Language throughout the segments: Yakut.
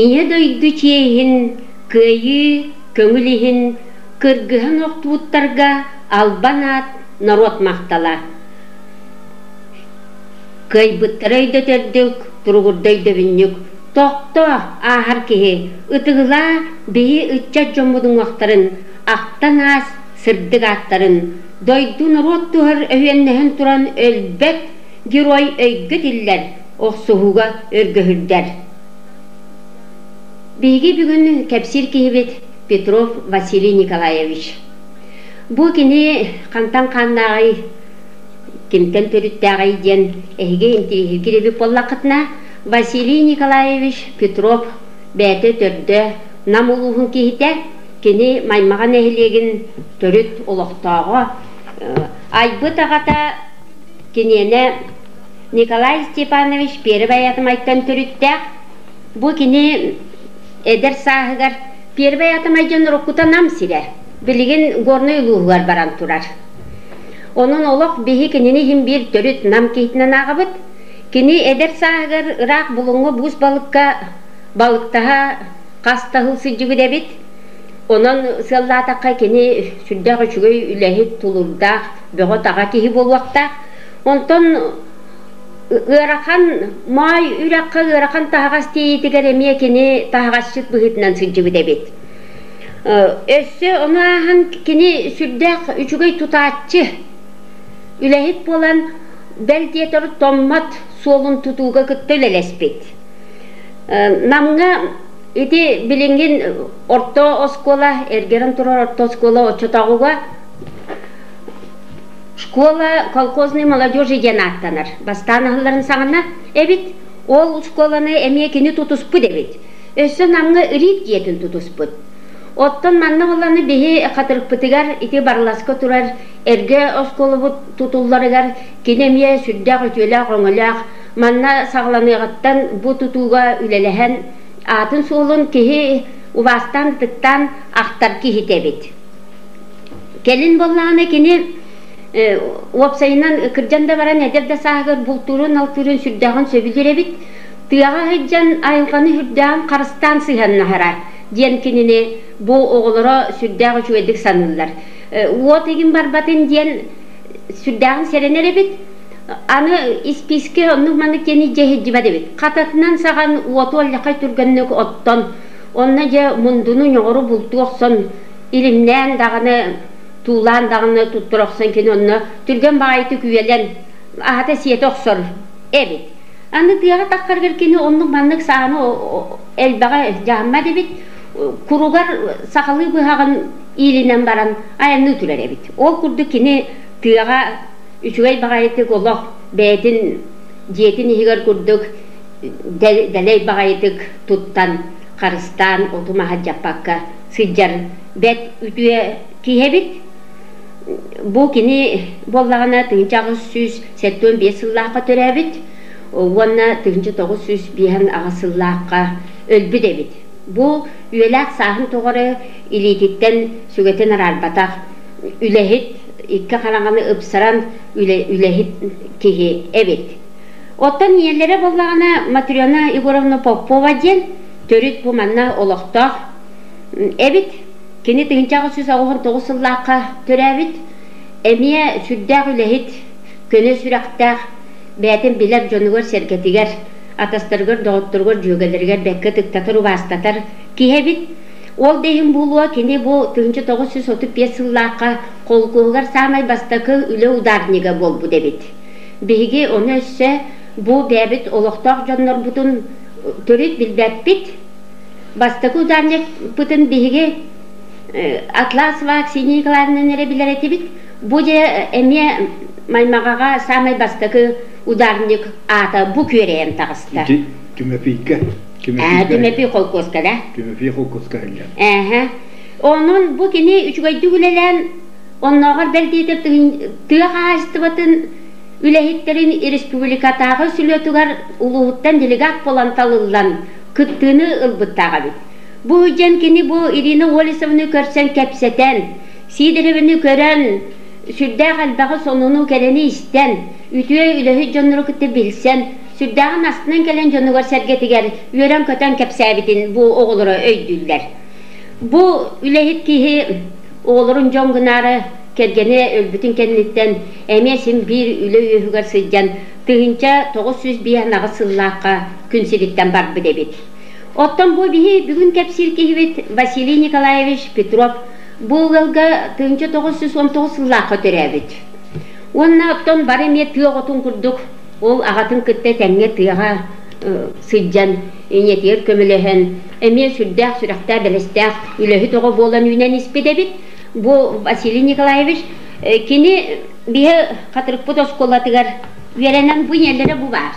Ийэ дойду чиэһин, кыайыы, көҥүл иһин кыргыһан охтубуттарга албан аат норуот махтала. Кыайбыттара өйдөтөрдүк, туругурда өйдөбүнньүк, тохтоо, ааһар киһи, ытыгылаа биһи ыччат дьоммут уҥуохтарын, ахтан аас сырдык ааттарын, дойду норуот туһар өһүөннэһэн туран өлбөт герой өйгө тиллэр, охсуһууга өргөһүрдэр. Биһиги бүгүн кэпсиир киһибит Петров Василий Николаевич. Бу кини хантан хааннааҕый, кимтэн төрүттээҕий диэн эһиги интириэһиргиир эбит буоллаххытына, Василий Николаевич Петров бэйэтэ төрдө Нам улууһун киһитэ, кини Маймаҕа нэһилиэгин төрүт олохтооҕо, айбыт аҕата киниэнэ Николай Степанович Первай Атамайтан төрүттээх. Бу кини эдэр сааһыгар Первай Атамай дьон уруккута Нам сирэ, билигин Горнай улууһугар баран турар. Онон олох биһи кинини иһин биир төрүт Нам киһитинэн ааҕабыт. Кини эдэр сааһыгар ыраах Булуҥҥа буус балыкка балыктаһа хас да сыл сылдьыбыт эбит. Онон сыаллаатахха кини сүрдээх үчүгэй үлэһит, тулуурдаах, бөҕө-таҕа киһи буолуохтаах. Онтон ыарахан Моой үрэххэ ыарахан таһаҕас тиэйиитигэр эмиэ кини таһаҕасчыт быһыытынан сылдьыбыт эбит. Өссө ону ааһан кини сүрдээх үчүгэй тутааччы, үлэһит буолан бэл диэтэр Томмот суолун тутууга кытта үлэлэспит. Намҥа ити билиҥҥин орто оскуола, эргэрэн турар орто оскуола оччотооҕуга Школа колхозной молодежи диэн ааттанар. Бастаан аһылларын саҕана эбит. Ол школаны эмиэ кини тутуспут эбит. Өссө Намҥа РИК дьиэтин тутуспут. Оттон манна буолланы биһи Хатырыкпытыгар ити Барыласка турар эргэ оскуолабыт тутулларыгар кини эмиэ сүрдээх үтүөлээх-өҥөлөөх манна саҕаланыаҕыттан бу тутууга үлэлэһэн аатын-суолун киһи убаастаан-ытыктаан ахтар киһитэ эбит. Кэлин буоллаҕына кини уопсайынан кырдьан да баран эдэр да сааһыгар бултуурун-алтыырын сүрдээҕин сөбүлүүр эбит. Тыаҕа сылдьан айылҕаны сүрдээҕин харыстаан сыһыаннаһара диэн кинини бу оҕолоро сүрдээх үчүгэйдик саныыллар. Уот игин барбатын диэн сүрдээҕин сэрэнэр эбит. Аны испиискэ оннук-маннык диэни дьэ иһирдьибэт эбит. Хататынан саҕан уоту олльахай түргэнник оттон, онно дьэ мундуну ньоҕору бултуу охсон илимнээн даҕаны, туулаан даҕаны туттара охсон кини онно түргэн баҕайытык үөлэн аһата-сиэтэ охсор эбит. Аны тыаҕа таххарыгар кини оннук-маннык сааны элбэҕи дьаһаммат эбит, куругар сахалыы быһаҕын иилинэн баран айанныы турар эбит. Ол курдук кини тыаҕа үчүгэй баҕайытык олох бэйэтин дьиэтин иһигэр курдук дэлэй баҕайытык туттан, харыстаан оту-маһы дьаппакка сылдьар бэрт үтүө киһи эбит. Бу кини буоллаҕына 1875 сыллаахха төрөөбүт уонна 1958 сыллаахха өлбүт эбит. Бу үйэлээх сааһын тухары илиититтэн сүгэтин араарбатах үлэһит, икки хараҥаны ыпсаран үлэһит киһи эбит. Оттон ийэлэрэ буоллаҕына Матрена Егоровна Попова диэн төрүт бу манна олохтоох эбит. Кини 1889 сыллаахха төрөөбүт, эмиэ сүрдээх үлэһит, көнө сүрэхтээх, бэйэтин билэр дьонугар-сэргэтигэр, атастарыгар, доҕотторугар, дьүөгэлэригэр бэккэ ытыктатар, убаастатар киһи эбит. Ол да иһин буолуо, кини бу 1935 сыллаахха холкуоһугар саамай бастакы үлэ ударнига буолбут эбит. Биһиги ону өссө бу бэйэбит олохтоох дьоннорбутун төрүт билбэппит. Бастакы ударникпытын биһиги Атласова Аксинья Николаевнаны эрэ билэр этибит. Бу дьэ эмиэ Маймаҕаҕа саамай бастакы ударник аата бу күөрэйэн таҕыста. Түмэпийгэ. Түмэпий холкуоска да? Түмэпий холкуоска иһиллэр. Эһэ. Онон бу кини үчүгэйдик үлэлээн, оннооҕор бэл диэтэр тыа хаһаайыстыбатын үлэһиттэрин республикатааҕы сүлүөтүгэр улууһуттан делегат буолан талыллан кыттыыны ылбыттаах эбит. Бу дьэн кини бу Ирина Олесованы көрсөн кэпсэтэн, Сидорованы көрөн, сүрдээх элбэҕи сонуну кэрэни истэн, үтүө үлэһит дьоннору кытта билсэн, Сүрдээҕин астынан кэлэн дьонугар-сэргэтигэр үөрэн-көтөн кэпсээбитин бу оҕолоро өйдүүллэр. Бу үлэһит киһи оҕолорун дьон гынаары кэргэнэ өлбүтүн кэнниттэн эмиэ син биир үлэ үөһүгэр сылдьан 1958 сыллаахха күн сириттэн барбыт эбит. Оттон бу биһи бүгүн кэпсиир киһибит Василий Николаевич Петров бу ыалга 1919 сыллаахха төрөөбүт. Уонна оттон бары эмиэ тыа оҕотун курдук ол аҕатын кытта тэҥҥэ тыаҕа сылдьан ийэтигэр көмөлөһөн эмиэ сүрдээх сүрэхтээх бэлэстээх үлэһит оҕо буолан үүнэн испит эбит. Бу Василий Николаевич кини биһи Хатырыкпыт оскуолатыгар үөрэнэн бу ийэлэрэ бу баар.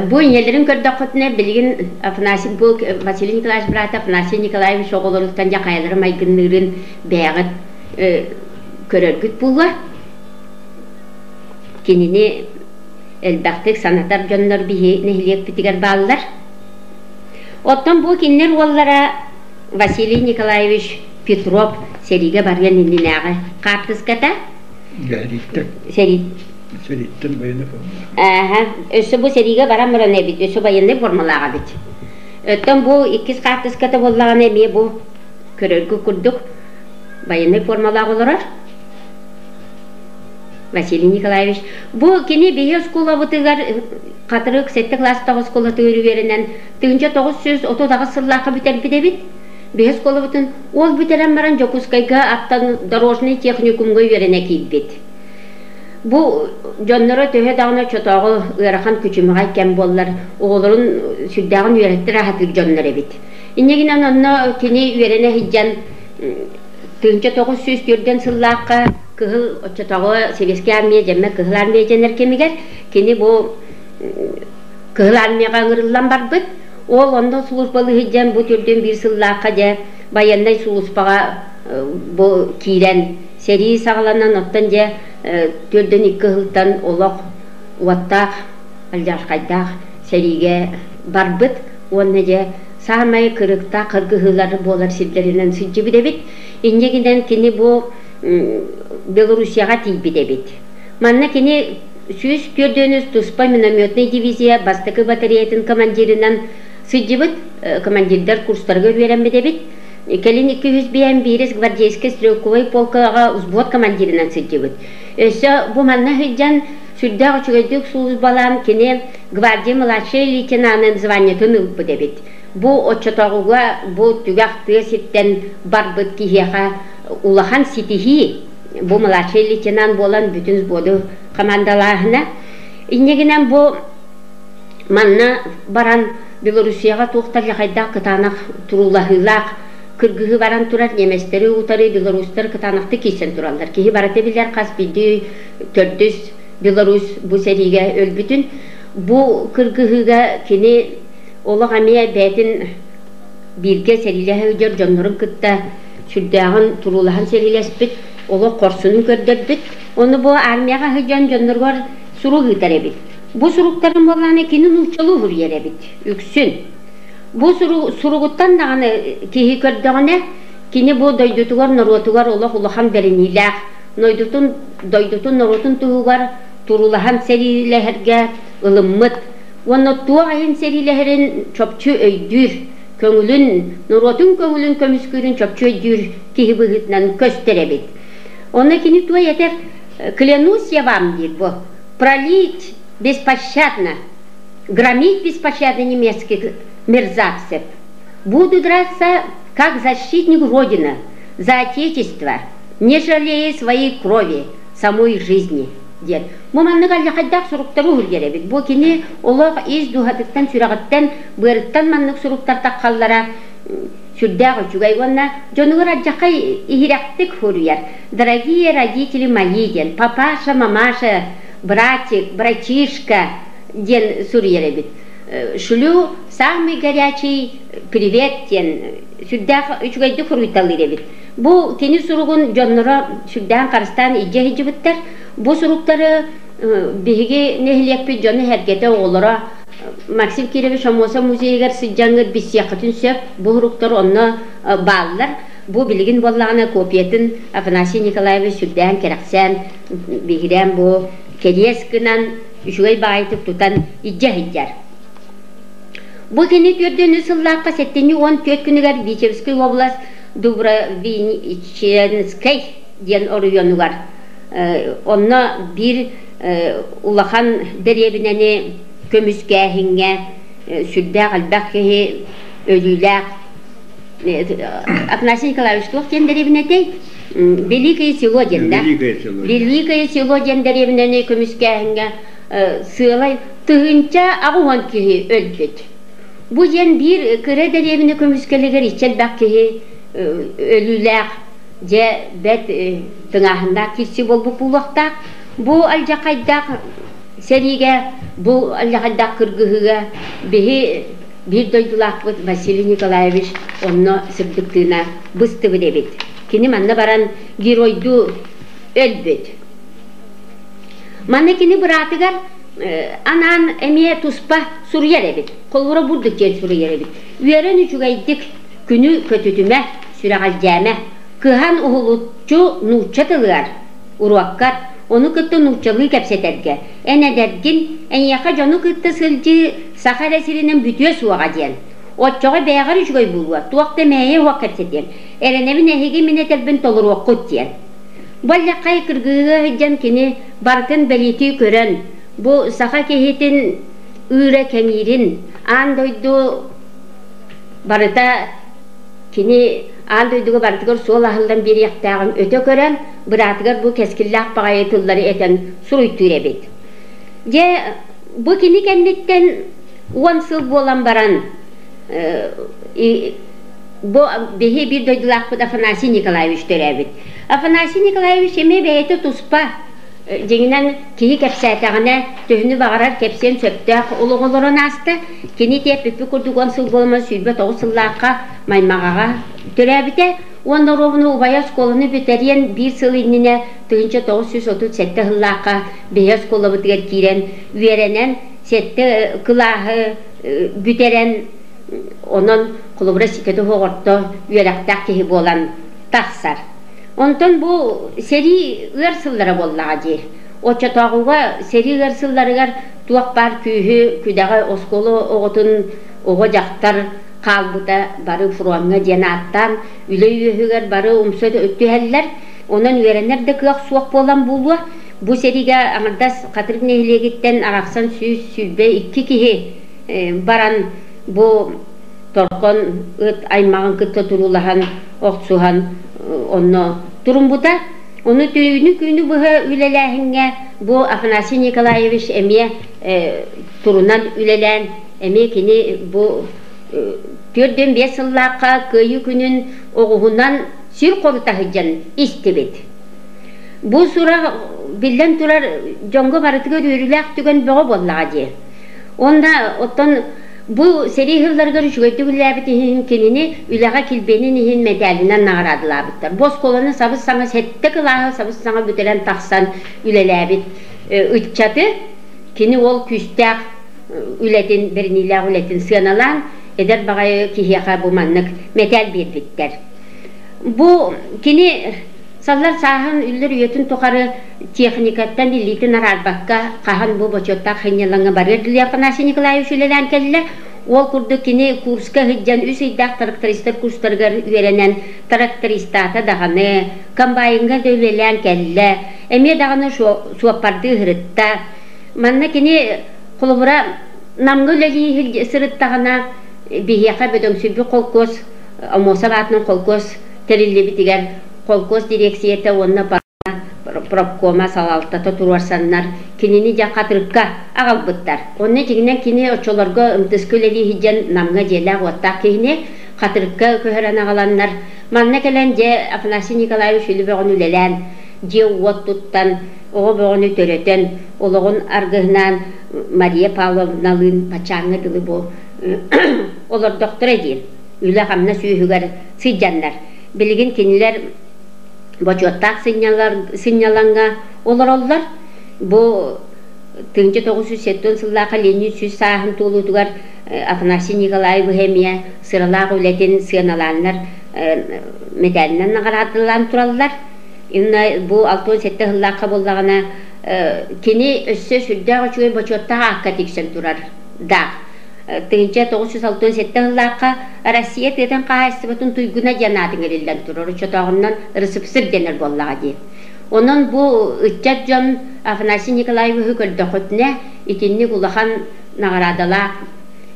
Бу ийэлэрин көрдөххүтүнэ билигин Афанасий бу Василий Николаевич быраата Афанасий Николаевич оҕолоруттан дьэ хайалара майгынныырын бэйэҕит көрөргүт буолуо. Кинини элбэхтик санатар дьоннор биһи нэһилиэкпитигэр бааллар. Оттон бу кинилэр уоллара Василий Николаевич Петров сэриигэ барыан иннинээҕи хаартыската. Сэрииттэн. Сэрии. Сэрииттэн военный формалаах. Ааһа, өссө бу сэриигэ баран баран эбит, өссө военный формалаах эбит. Оттон бу иккис хаартыската буоллаҕына эмиэ бу көрөргө курдук военный формалаах олорор. Василий Николаевич, бу кини биһи оскуолабытыгар Хатырык сэттэ кылаастаах оскуолатыгар үөрэнэн 1938 сыллаахха бүтэрбит эбит. Биһи оскуолабытын ол бүтэрэн баран Дьокуускайга аттан дорожный техникумҥа үөрэнэ киирбит. Бу дьонноро төһө даҕаны оччотооҕу ыарахан күчүмэҕэй кэм буоллар, оҕолорун сүрдээҕин үөрэттэр аһатыыр дьоннор эбит. Инньэ гынан онно кини үөрэнэ сылдьан 1904 сыллаахха Кыһыл оччотооҕу Сэбиэскэй Армия дьэммэ Кыһыл Армия дьэнэр кэмигэр кини бу Кыһыл Армияҕа ыҥырыллан барбыт. Ол онно службалыы сылдьан бу төрдүөн биир сыллаахха дьэ байыаннай сулууспаҕа бу киирэн сэрии саҕаланан оттон дьэ төрдүөн икки сылтан олох уоттаах алдьархайдаах сэриигэ барбыт уонна дьэ саамай кырыктаах кыргыһыылар буолар сирдэринэн сылдьыбыт эбит. Инньэ гынан кини бу Белоруссияҕа тиийбит эбит. Манна кини 104 туспа минометнай дивизия бастакы батареятын командирынан сылдьыбыт, командирдар курстарыгар үөрэммит эбит. Кэлин 251 гвардейскай стрелковай полкаҕа взвод командирынан сылдьыбыт. Өссө бу манна сылдьан сүрдээх үчүгэйдик службалаан кини гвардия младшай лейтенанын званиетын ылбыт эбит. Бу оччотооҕуга бу түгэх тыа сиртэн барбыт киһиэхэ улахан ситиһии. Бу младшай лейтенант буолан бүтүн взводу командалааһына. Инньэ гынан бу манна баран Белоруссияҕа туох да хайдах кытаанах туруулаһыылаах кыргыһыы баран турар немецтэри утары белорустар кытаанахтык киирсэн тураллар. Киһи барыта билэр хас биирдии төрдүс Беларусь бу сэриигэ өлбүтүн. Бу кыргыһыыга кини олох эмиэ бэйэтин бииргэ сэриилэһэ сылдьар дьоннорун кытта сүрдээҕин туруулаһан сэриилэспит, олох хорсунун көрдөрбүт. Ону бу армияҕа сылдьан дьонноругар сурук ыытар эбит. Бу суруктарын буоллаҕына кини нууччалыы суруйар эбит үксүн. Бу суругуттан даҕаны киһи көрдөҕүнэ, кини бу дойдутугар, норуотугар олох улахан бэриниилээх, дойдутун, дойдутун норуотун туһугар туруулаһан сэриилэһэргэ ылыммыт уонна туох иһин сэриилэһэрин чопчу өйдүүр, көҥүлүн, норуотун көҥүлүн көмүскүүрүн чопчу өйдүүр киһи быһыытынан көстөр эбит. Онно кини туой этэр «Клянусь я вам» диир бу, «пролить беспощадно, громить беспощадно немецких мерзавцев, буду драться как защитник Родины, за Отечество, не жалея своей крови, самой жизни» диэн. Бу маннык алдьархайдаах суруктары уһуйар эбит. Бу кини олох ис дууһатыттан, сүрэҕиттэн, быарыттан маннык суруктар таххаллара сүрдээх үчүгэй уонна дьонугар алдьархай иһирэхтик суруйар. Дорогие родители мои диэн, папаша, мамаша, братик, братишка диэн суруйар эбит. Шлю самый горячий привет диэн сүрдээх үчүгэйдик суруйталыыр эбит. Бу кини суругун дьонноро сүрдээн харыстаан илдьэ сылдьыбыттар. Бу суруктары биһиги нэһилиэкпит дьоно-сэргэтэ, оҕолоро Максим Кирович Омуоса музейыгар сылдьаҥҥыт билсиэххитин сөп. Бу суруктар онно бааллар. Бу билигин буоллаҕына копиятын Афанасий Николаевич сүрдээн кэрэхсээн, биһирээн бу кэриэс гынан үчүгэй баҕайытык тутан илдьэ сылдьар. Бу кини 4 сыллаахха сэтинньи 14 күнүгэр Витебскэй область Дубровиченскэй диэн оройуонугар онно биир улахан дэриэбинэни көмүскээһиҥҥэ сүрдээх элбэх киһи өлүүлээх Афанасий Николаевич туох диэн дэриэбинэтэй? Великое село диэн да? Великое село диэн дэриэбинэни көмүскээһиҥҥэ сыалай 1080 киһи өлбүт. Бу диэн биир кыра дэриэбинэ көмүскэлигэр иччэ элбэх киһи өлүүлээх дьэ бэрт тыҥааһыннаах киирсии буолбут буолуохтаах. Бу алдьархайдаах сэриигэ, бу алдьархайдаах кыргыһыыга биһи биир дойдулаахпыт Василий Николаевич онно сырдык тыына быстыбыт эбит. Кини манна баран геройдуу өлбүт. Манна кини быраатыгар анаан эмиэ туспа суруйар эбит. Холобура бурдук диэн суруйар эбит. Үөрэн үчүгэйдик күнү көтүтүмэ, сүрэҕэлдьээмэ, кыһан уһулуччу нуучча тылыгар, уруоккар, ону кытта нууччалыы кэпсэтэргэ, эн эдэргин, эйиэхэ дьону кытта сылдьыы саха эрэ сиринэн бүтүө суоҕа диэн. Оччоҕо бэйэҕэр үчүгэй буолуо, туох да мэйэ уох кэпсэтиэм, эрэнэбин эһиги мин этэрбин толоруоххут диэн. Бу аллаххай кыргыһыыга сылдьан кини барытын бэлиэтии көрөн, бу саха киһитин ыыра кэҥиирин, аан дойду барыта кини аан дойдуга барытыгар суол аһыллан биэриэхтээҕин өтө көрөн, быраатыгар бу кэскиллээх баҕайы тыллары этэн суруйтуур эбит. Дьэ, бу кини кэнниттэн 10 сыл буолан баран, бу биһи биир дойдулаахпыт Афанасий Николаевич төрөөбүт. Афанасий Николаевич эмиэ бэйэтэ туспа дьиҥинэн киһи кэпсээтэҕинэ төһөнү баҕарар кэпсиэн сөптөөх олоҕу олорон ааста. Кини тиэппиппит курдук 10 сыл буолан 29 сыллаахха Маймаҕаҕа төрөөбүтэ. Уонна оруобуна убайа оскуоланы бүтэриэн биир сыл иннинэ 1937 сыллаахха биһи оскуолабытыгар киирэн үөрэнэн сэттэ кылааһы бүтэрэн онон холобура ситэтэ суох орто үөрэхтээх киһи буолан тахсар. Онтон бу сэрии ыар сыллара буоллаҕа дии. Оччотооҕуга сэрии ыар сылларыгар туох баар күүһү, күдэҕи оскуола оҕотун оҕо-дьахтар хаалбыта бары фроҥҥа диэн ааттаан үлэ үөһүгэр бары умса түһэллэр. Онон үөрэнэр да кыах суох буолан буолуо. Бу сэриигэ аҥардас Хатырык нэһилиэгиттэн арахсан 122 киһи баран бу торхон ыт аймаҕын кытта туруулаһан, охсуһан онно туруммута. Ону түүнү-күнү быһа үлэлээһиҥҥэ бу Афанасий Николаевич эмиэ турунан үлэлээн, эмиэ кини бу 45 сыллаахха Кыайыы күнүн оҕуһунан сир хорута сылдьан истибит. Бу сурах, биллэн турар, дьоҥҥо барытыгар үөрүүлээх түгэн бөҕө буоллаҕа дии. Уонна оттон бу сэрии сылларыгар үчүгэйдик үлэлээбит иһин кинини үлэҕэ килбиэнин иһин мэтээлинэн наҕараадалаабыттар. Бу оскуоланы сабыс-саҥа сэттэ кылааһы сабыс-саҥа бүтэрэн тахсан үлэлээбит ыччаты кини ол күүстээх үлэтин, бэриниилээх үлэтин сыаналаан эдэр баҕайы киһиэхэ бу маннык мэтээл биэрбиттэр. Бу кини Саллар сааһын үллэр үйэтин тухары техникаттан илиитин араарбакка хаһан бу бочуоттаах сынньалаҥҥа барыар дылы Афанасий Николаевич үлэлээн кэллэ. Ол курдук кини курска сылдьан үс ыйдаах трактористар курстарыгар үөрэнэн трактористаата даҕаны, комбайнҥа да үлэлээн кэллэ, эмиэ даҕаны суоппардыы сырытта. Манна кини холобура Намҥа үлэлии сырыттаҕына биһиэхэ бөдөҥсүйбүт холкуос Аммосов аатынан холкуос тэриллибитигэр холкуос дириэксийэтэ уонна профкома салалтата туруорсаннар кинини дьэ Хатырыкка аҕалбыттар. Онно дьиҥинэн кини оччолорго МТС-ка үлэлии сылдьан Намҥа дьиэлээх-уоттаах киһини Хатырыкка көһөрөн аҕаланнар манна кэлэн дьэ Афанасий Николаевич үлэ бөҕөнү үлэлээн дьиэ-уот туттан оҕо бөҕөнү төрөтөн олоҕун аргыһынаан Мария Павловналыын баччааҥҥа дылы бу олордохторо диэн үлэ-хамнас үөһүгэр сылдьаннар билигин кинилэр бочуоттаах сынньалаҥҥа олороллор. Бу 1970 сыллаахха Ленин 100 сааһын туолуутугар Афанасий Николаевич эмиэ сыралаах үлэтин сыаналааннар мэтээлинэн наҕараадалаан тураллар. Инна бу 67 сыллаахха буоллаҕына Кини өссө сүрдээх үчүгэй бочуоттаах аакка тиксэн турар даах. 1967 сыллаахха Россия тыатын хаһаайыстыбатын туйгуна диэн аатын иҥэриллэн турар. Оччотооҕунан РСФСР дэнэр буоллаҕа дии. Онон бу ыччат дьон Афанасий Николаевиһы көрдөххүтүнэ итинник улахан наҕараадалаах,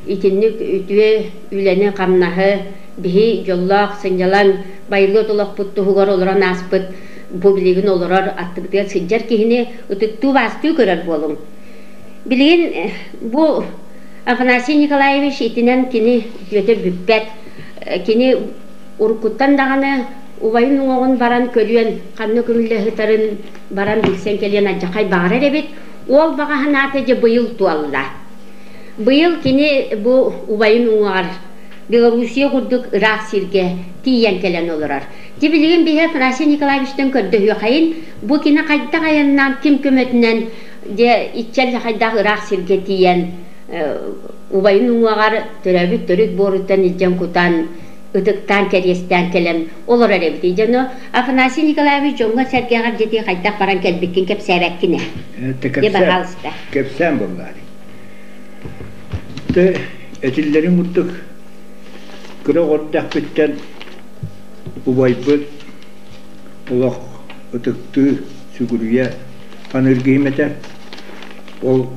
итинник үтүө үлэни-хамнаһы биһи дьоллоох сынньалаҥ байылыат олохпут туһугар олорон ааспыт бу билигин олорор аттыбытыгар сылдьар киһини ытыктыы-убаастыы көрөр буолуҥ. Билигин бу Афанасий Николаевич итинэн кини үтүөтэ бүппэт. Кини уруккуттан даҕаны убайын уҥуоҕун баран көрүөн, ханна көмүллэ сытарын баран билсэн кэлиэн алдьархай баҕарар эбит. Уол баҕа санаата дьэ быйыл туолла. Быйыл кини бу убайын уҥуоҕар Белоруссия курдук ыраах сиргэ тиийэн кэлэн олорор. Дьэ билигин биһи Афанасий Николаевичтан көрдөһүөхэйин, бу кини хайдах айаннаан, ким көмөтүнэн дьэ иччэл хайдах ыраах сиргэ тиийэн убайын уҥуоҕар төрөөбүт төрүт буоруттан илдьэн кутан, ытыктаан, кэриэстээн кэлэн олорор эбитий. Дьону Афанасий Николаевич дьоҥҥо-сэргэҕэр дьити хайдах баран кэлбиккин кэпсээбэккин ээ. Дьэ, баһаалыста. Кэпсээн буоллаҕай. Тэ этиллэрин курдук кыра оҕордохпүттэн убайбыт олох ытыктыы, сүгүрүйэ саныыр киһим этэ. Ол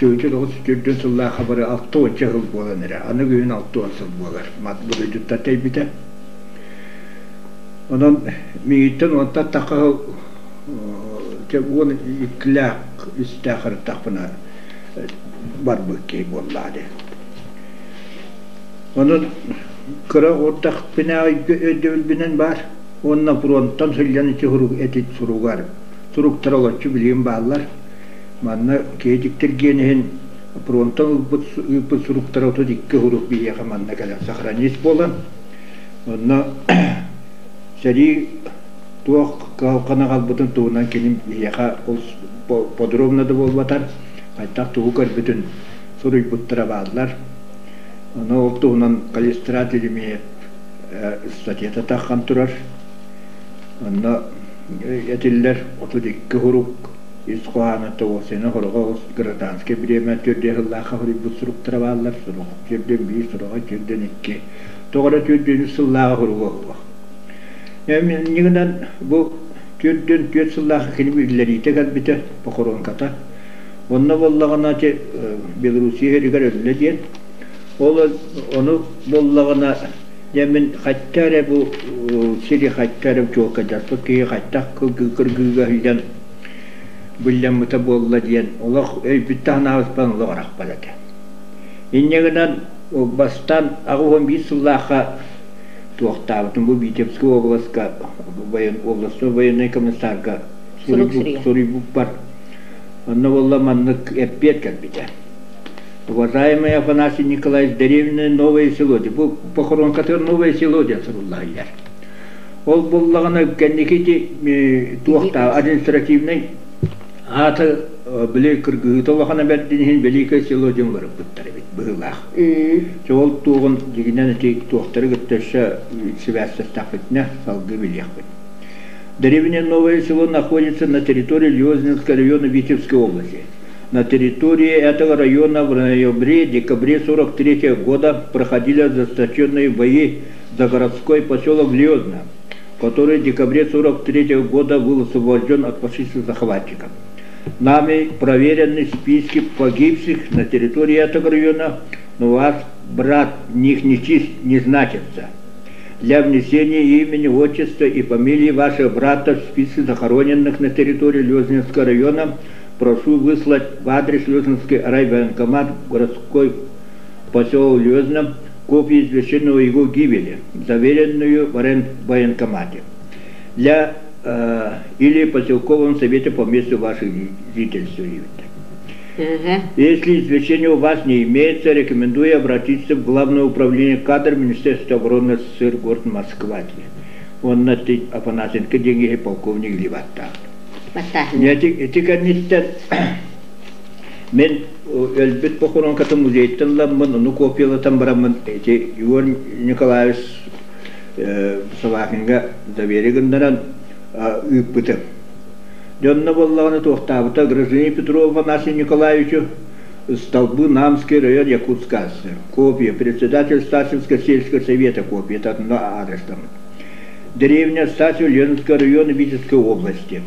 1904 сыллаахха бары 60 сыл буолан эрэ. Аны күһүн 60 сыл буолар. Мат буруйдуттан тэйбитэ. Онон миигиттэн уонтан тахха сыл 12-лээх, үстээх ырыттахпына барбыт киһи буоллаа дии. Онон кыра урдахпына өйдөбүлбүнэн баар уонна фронтан сылдьан ити сурук этит суругар суруктар олоччу билигин бааллар. Манна киһи дьиктиргиэн иһин фронтан ылбыт ыыппыт суруктара 32 сурук биһиэхэ манна кэлэн сохранить буолан онно сэрии туох кыһалҕаны аҕалбытын туһунан кини биһиэхэ подробно да буолбатар хайдах тугу көрбүтүн суруйбуттара бааллар. Ону ол туһунан Калистрат Еремеев статьята таххан турар. Онно этиллэр 32 сурук ис хоһооно тоҕусена хороҕо гражданскай бириэмэ төрдүө сыллаахха суруйбут суруктара бааллар. Сурук төрдүөн биир, суруга төрдүөн икки. Тоҕо эрэ төрдүөн үс сыллааҕы суруга суох. Иннигинэн бу 44 сыллаахха кини биллэриитэ кэлбитэ, похоронката. Онно буоллаҕына ити Белоруссия сиригэр өллө диэн. Ол ону буоллаҕына дьэ мин хачча эрэ бу сири хачча эрэ чуолкайдаспыт киһи хайдах кыргыыга сылдьан былльаммыта буолла диэн олох өйбүт таһынаабыппан олох арахпат этэ. Инньэ гынан бастаан 81 сыллаахха туохтаабытым бу Витебскэй уобаласка областной военный комиссарга суруйбуппар онно буолла маннык эппиэт кэлбитэ. Уважаемый Афанасий Николаевич, деревня Новое Село, бу похоронкатыгар Новое Село диэн суруллаһыллар. Ол буллаҕына кэнники ити туохтаа административнай аата били кыргыһыыта улахана бэрдин иһин Великое Село диэн уларыппыттар эбит быһыылаах. Чэ ол туоҕун дьигинэн ити туохтары кытта өссө сибээстэстэхпитинэ салгыы билиэхпит. Деревня Новое Село находится на территории Лёзнинского района Витебской области. На территории этого района в ноябре-декабре 43 года проходили ожесточенные бои за городской поселок Лёзна, который в декабре 43 года был освобожден от фашистских захватчиков. Нами проверены списки погибших на территории этого района, но ваш брат в них не, чист, не значится. Для внесения имени, отчества и фамилии вашего брата в списки захороненных на территории Лёзнинского района прошу выслать в адрес Лёзнинский райвоенкомат городской поселок Лёзна копию извещения о его гибели, заверенную в военкомате. Для или поселковом совете по месту вашего жительства. Если извещение у вас не имеется, рекомендую обратиться в Главное управление кадр Министерства обороны СССР город Москва. Онно Афанасенко деньги полковник Ливаттаах. Ити кэнниттэн мен өлбүт похоронкатын музейтан ыламмын, ону копиялатан бараммын ити Егор Николаевич Собакинга доверие гыннаран ыыппытым. Дьонно буоллаҕына туохтаабыта гражданин Петров Афанасий Николаевичу Столбы Намский район Якутска АССР. Копия. Председатель Стасевского сельского совета копията онно адрестаммыт. Деревня Стасево Ленинского района Витебской области.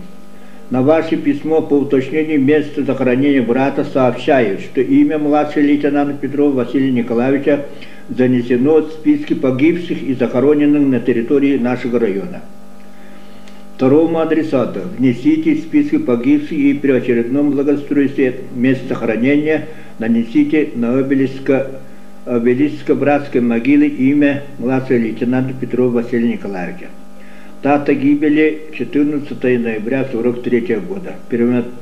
На ваше письмо по уточнению места захоронения брата сообщаю, что имя младшего лейтенанта Петрова Василия Николаевича занесено в списки погибших и захороненных на территории нашего района. Второму адресату внесите в списки погибших и при очередном благоустройстве места хранения нанесите на обелиска, обелиска братской могилы имя младшего лейтенанта Петрова Василия Николаевича. Дата гибели 14 ноября 1943 года.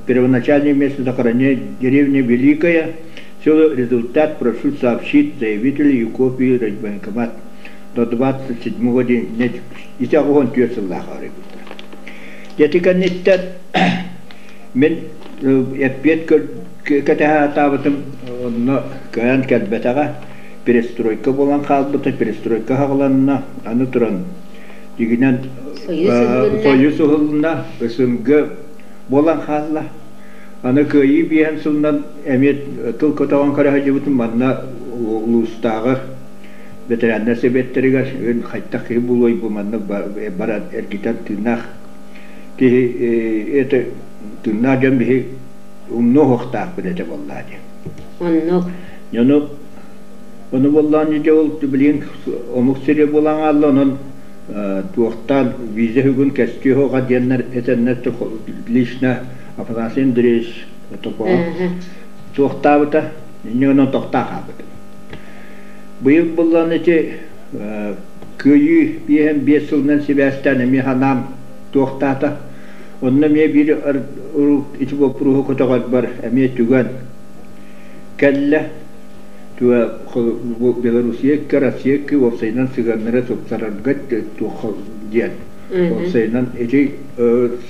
Первоначальное место захоронения деревня Великая, село Результат, прошу сообщить заявителю и копию военкомат до 27 день ити 84 сыллаах арыйбыттар. Дьэ кэнниттэн мин эппиэт кэтэһэ сатаабытым, онно кыайан кэлбэтэҕэ. Перестройка буолан хаалбыта, перестройка хаҕыланна, аны туран дьигинэн Союз уһулунна, СНГ буолан хаалла. Аны Кыайыы биэһин сылынан эмиэ тыл көтөҕөн көрө сылдьыбытым манна улуустааҕы бэтэрээннэр сэбиэттэригэр өн хайтах киһи булуой бу маннык баран эргитэн тыыннаах киһи это тыыннаах дьон биһи умнуо суохтаахпыт этэ буоллаа дии. Оннук. Ону ону буоллаан дьэ ол билигин омук сири буолан хаалла онон туохтаан виза үгүн кэстиэ суоҕа диэннэр этэннэр лично Афанасий Андреевич Топоҕо туохтаабыта инньэ гынан тохтоо хаалбытым. Быйыл буллан ити Кыайыы 55 сылынан сибээстээн эмиэ санаам туохтаата. Онно эмиэ биир ити боппуруоһу көтөҕөрбөр эмиэ түгэн кэллэ. Белоруссия Россия уопсайынан сыһыаннара тупсарарга туох диэн уопсайынан ити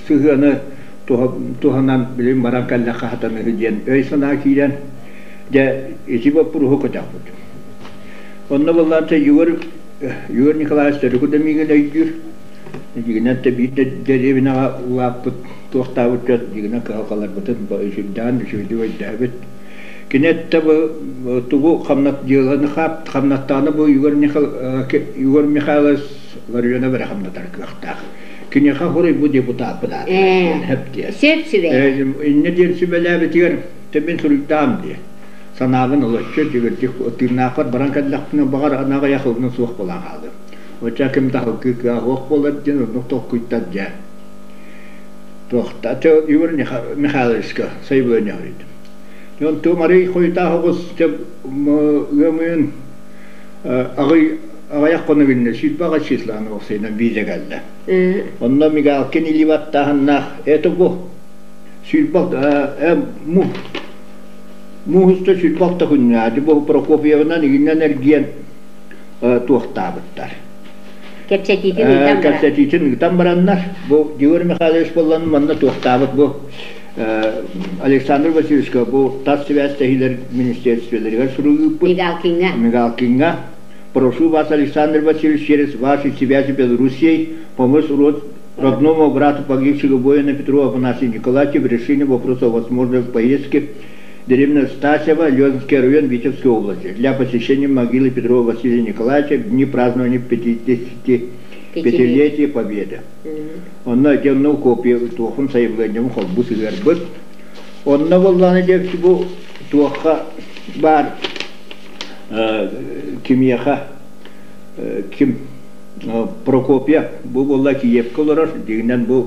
сыһыаны туһанан билин баран кэллэххэ хатаныһы диэн өй-санаа киирэн дьэ ити боппуруоһу көтөхпүт. Онно буоллаан Егор Егор Николаевич төрүкү да миигин өйдүүр. Дьигинэн да биир да дэриэбинэҕэ улааппыт туохтаабыт дьон дьигинэн кыһалҕаларбытын үчүгдээн үчүгэйдик өйдөөбүт. Кини эттэ бу тугу хамнат дьыаланы хамнаттааны бу Егор Егор Михайлович Ларионов эрэ хамнатар кыахтаах. Киниэхэ хуруй бу депутаппын аатырар диэн. Сөп сүбэ. Инньэ диэн сүбэлээбитигэр мин суруйдаам дии. Санаабын олоччу дьигирдик тыыннаахпар баран кэллэхпинэ баҕар анаҕыйах ылына суох буолан хаалыам. Оччо ким да халгыы кыа суох буолар диэн оннук толкуйтан дьэ туохта Егор Михайловичка сайабылыанньа суруйдум. Онтум арый хойутаах оҕус ыам ыйын аҕый аҕыйах хонук иннэ 20 числаны уопсайынан виза кэллэ. Онно Мигалкин илии баттааһыннаах это бу сүүрбэ мууһуста 26 күннээҕи бу Прокопьевынан игиннэн эргийэн туохтаабыттар. Кэпсэтиитин ыытан баран. Кэпсэтиитин ыытан бараннар, бу Егор Михайлович буоллан манна туохтаабыт бу Александр Васильевичка бу тас сибээстэһиилэр министерстволарыгар сурук ыыппыт. Мигалкиҥҥа. Мигалкиҥҥа. Прошу вас, Александр Васильевич, через ваши связи Белоруссией помочь родному брату погибшего воина Петрова Афанасия Николаевича в решении вопроса о возможной поездке в деревню Стасево, Ленинский район Витебской области для посещения могилы Петрова Василия Николаевича в дни празднования 55-летия Победы. Онно дьонно копия туохун сайабылыанньам холбу сыһыарбыт. Онно буоллаҕына диэбит бу туохха баар кимиэхэ ким Прокопьев бу буолла Киевка олорор, дьиҥинэн бу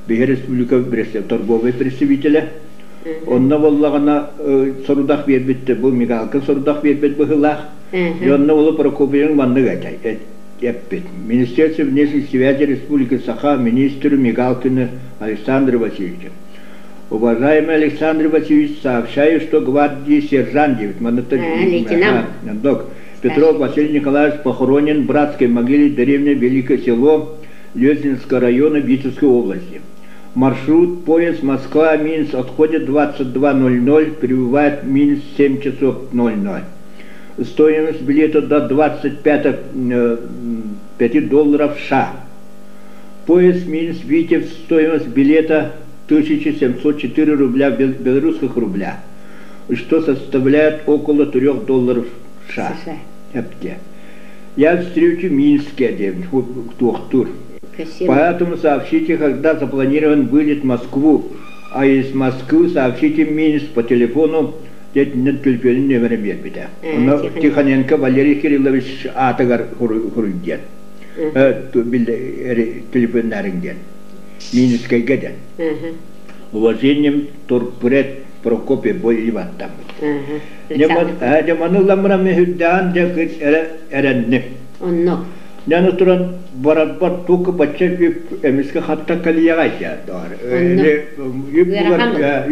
биһи республика торговый представителэ. Онно буоллаҕына сорудах биэрбит бу Мигалка сорудах биэрбит быһыылаах. И онно буолла Прокопьевыҥ маннык эппит. Министерство внешних связей Республики Саха министру Мигалкину Александру Васильевичу. Уважаемый Александр Васильевич, сообщаю, что гвардии сержант Лейтенант. Петров Василий Николаевич похоронен в братской могиле деревни Великое Село Лезинского района Витебской области. Маршрут поезд Москва-Минск отходит 22.00, прибывает в Минск 7 часов 00. Стоимость билета до 25 5 долларов США. Поезд Минск-Витебск, стоимость билета 1704 рубля белорусских рубля, что составляет около 3 долларов США. Эпте. Я встречу Минске, диэн туохтуур. Поэтому сообщите, когда запланирован вылет в Москву, а из Москвы сообщите Минск по телефону диэтинэн төлөпүөнүн нөмерин биэрбитэ. Онно Тихоненко Валерий Кириллович аатыгар хуруй диэн. Телефоннарын диэн. Минскэйгэ диэн. Уважением торпред Прокопий Боливаттаммыт. Дьэ маны ылламмына мүһүрдээн дьэ эрэнним. Онно. Дьэ туран барарбар тук бачча үп эмискэ хатта кэлиэҕэй дьэ доҕор. Үп булар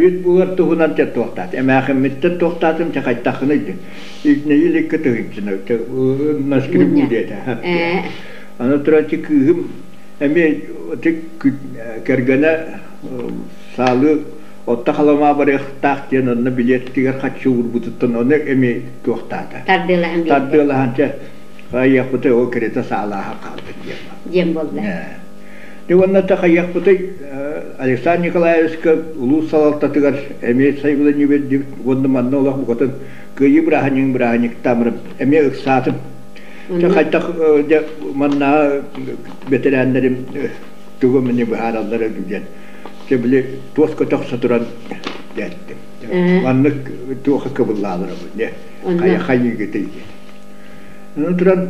үт булар туһунан дьэ туохтаат. Эмээхиммиттэн туохтаатым дьэ хайтаххыный дьэ. Игнеили кытыһынчына наскребу диэтэ. Аны туран кыыһым эмиэ кэргэнэ саалыы отто халамаа барыахтаах диэн онно билиэттигэр хаччы уурбутуттан ону эмиэ туохтаата. Тардыалаһан биэрдэ. Тардыалаһан чэ хайыахпытай ол кэриэтэ саалааһа хаалбыт диэн. Диэн буолла. Дьэ уонна та хайыахпытай Александр Николаевичка улуус салалтатыгар эмиэ сайбыланыы бердибит уонна манна олох букатын кыайыы бырааһынньыгын бырааһынньыктаамырым эмиэ ыксаатым. Дьэ хайдах дьэ манна бэтэрээннэрим тугу эмэни быһаараллара диэн Дьэ били туос көтөхсө туран дээттим. Маннык туоха кыбыллааларабын дьэ хайа хайыыгытый диэн. Аны туран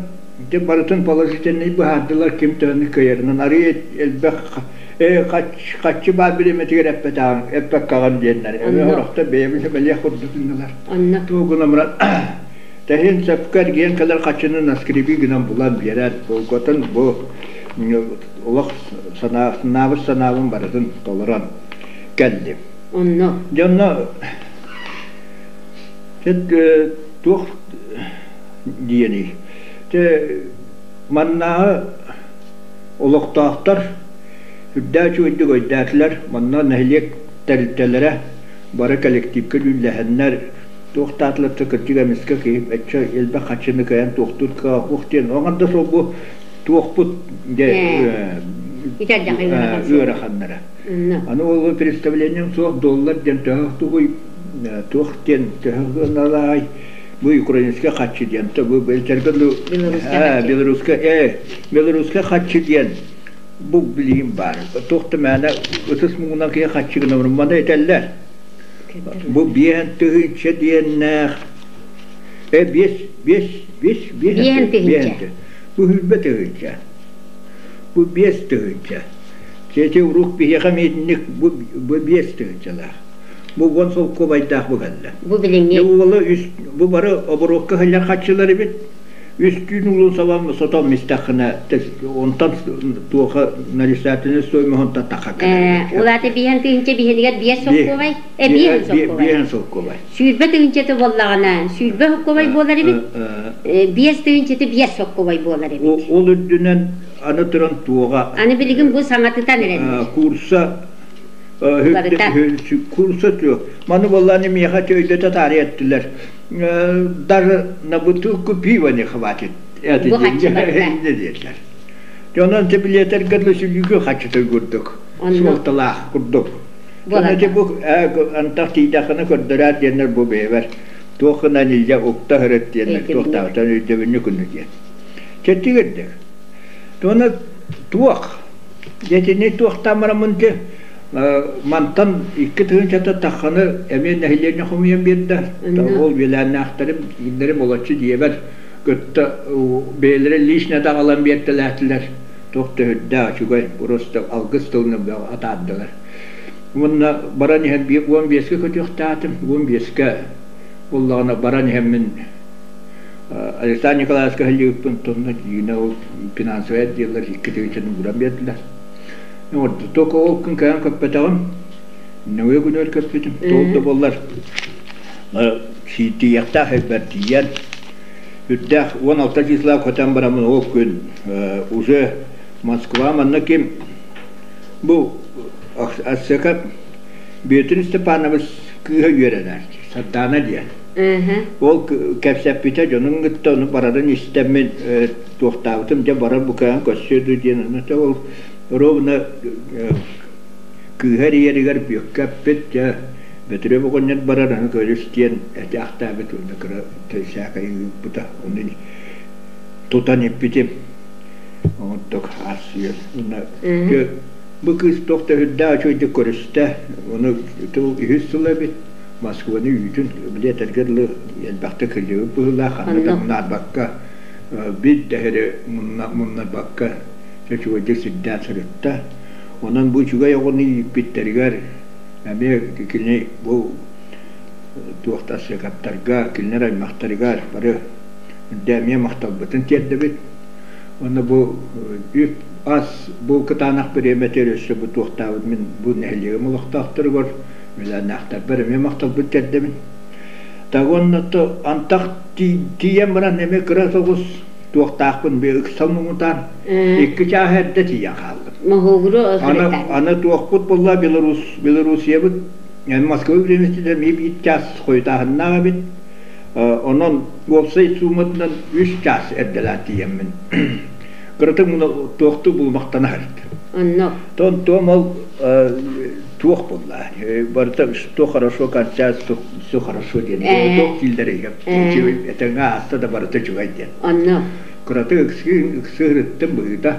дьэ барытын положительный быһаардылар ким төһөнү кыайарынан арыый элбэх хаччы баар бириэмэтигэр эппэтэҕин эппэккэҕин диэннэр эмиэ сорохтор бэйэбин сэмэлиэх курдук Онно. Тугу гынан тэһин сөпкө эргийэн кэлэр хаччыны наскреби гынан булан биэрэн булгутун бу олох санаабыт санаабын барытын толорон кэллим. Онно. Дьэ онно туох диэний? Те маннааҕы олохтоохтор үрдээх үчүгэйдик өйдөөтүлэр. Манна нэһилиэк тэрилтэлэрэ бары коллективка дьүүллэһэннэр туохтаатылар да кырдьык эмискэ киһи өччө элбэх хаччыны кыайан туохтуур кыах диэн оҥордо сол бу туохпут дьэ ыараханнара. Аны ол представлением суох доллар диэн төһө тугуй туох диэн төһө гыналаай бу украинскай хаччы диэн то бу белорусскай белорусскай хаччы диэн бу билигин баар туох да мээнэ ытыс муҥунан киһи хаччы гына маны этэллэр бу биэһэн тыһыынча диэннээх биэс биэс биэс биэһэн тыһыынча Бу сүүрбэ тыһыынча. Бу 5 тыһыынча. Чэчи урук биһиэхэ миитинник бу, бу 5 тыһыынчалаах. Бу 10 солкуобайдаах бу кэллэ. Бу билиҥҥи. Бу үс, бу бары оборуокка сылдьар хаччылар эбит. Үс түүн улун сабан сотон истэххинэ онтон туоха нарицательный стоимость онтон таха кэлэр. Улаата 5000 биһинигэр 5 солкуобай, 5 солкуобай. 5 солкуобай. 20 тыһыынчата буоллаҕына, 20 солкуобай буолар эбит. 5000-ты 5 солкуобай буолар эбит. Ол үрдүнэн аны туран туоҕа. Аны билигин бу саҥатытан эрэллэр. Курса курса туох. Маны буоллааны миэхэ өйдөтө таарыйа эттилэр. Даже на бутылку пива не хватит. Это Бу хаччыларга. диэтилэр. Онон те билиэтэргэ сүлүүгү хаччыты курдук. Суолталаах курдук. Ити бу антах тиийдэххинэ көрдөрөөр диэннэр бу бэйэбэр туох гынан илдьэ укта сырыт диэннэр туохтаабытан өйдөбүнньүк күнү диэн. Чэттигирдик. Туона туох дьэтини туохтаан бараммын те мантан 2000-та тахханы эмиэ нэһилиэнньэ хомуйан биэрдэ. Ол үөлээннээхтэрим кинилэрим олоччу дьиэбэр кытта бэйэлэрэ лично даҕалан биэртэлээтилэр. Туох да үрдээх үчүгэй просто алгыс тылын атаардылар. Уонна баран иһэн 15-кэ көтүөхтээтим. 15-кэ буоллаҕына баран иһэммин Александр Николаевичка сылдьыбыппын тонна дьиинэ ол финансовай отделлар 2000-ны ууран биэрдилэр. Только ол күн кэлэн көппөтөҕүм. Нөҥүө күнүгэр көппүтүм. Тоҕус да буоллар тиийиэхтээх элбэр тиийэн үрдээх 16 числа көтөн бараммын ол күн уже Москва манна ким бу Ассека Бүөтүр Степанович кыыһа үөрэнэр Сардаана диэн. Ол кэпсэппитэ дьонун кытта ону барарын истэммин туохтаабытым дьэ барар букаан көрсүө дуу диэн ону ол ровно. Кыыһа эрийэригэр Бүөккэ эппит, дьэ, Бөтүрүөп оҕонньор барар, аны көрүс диэн этээхтээбит уонна кыра сээкэйи ыыппыта. Ону тутан иппитим. Оҥордук аас-үөл. Уонна бу кыыс туох да үрдээх үчүгэйдик көрүстэ. Ону үһүс сыл эбит. Москваны үүтүн били этэргэ дылы элбэхтик кырдьыбыт быһыылаах, ханна да мунаарбакка, биир да сири муннарбакка үчүгэйдик сирдээн сырытта. Онон бу үчүгэй оҕону ииппиттэригэр эмиэ кини бу туохта сыкаптарга, кинилэр аймахтарыгар бары үрдэ эмиэ махталбытын тиэрдэбит. Уонна бу үп ас бу кытаанах бириэмэтигэр өссө бу туохтаабыт мин бу нэһилиэгим олохтоохторугар үлэлээхтэрбэр эмиэ махталбын тиэрдэбин. Так уонна то антах тиийэн баран эмиэ кыра соҕус туохтаахпын би ыксал муҥутаан 2 чаас эрдэ тиийэн хааллым. Моһуогуру Аны, аны туохпут буолла Беларусь, Белоруссиябыт Москва бириэмэтинэн эмиэ 1 чаас хойутааһыннаах эбит. Онон уопсай сууматынан 3 чаас эрдэлээн тиийэммин. Кыратык туохтуу булмахтана сырыт. Онно. Тон туом ол туох буолла? Барыта что хорошо кончается, все хорошо диэн. Туох дииллэр этэҥҥэ ааста да барыта үчүгэй диэн. Онно. Кыратык ыксыырыттым быһыыта.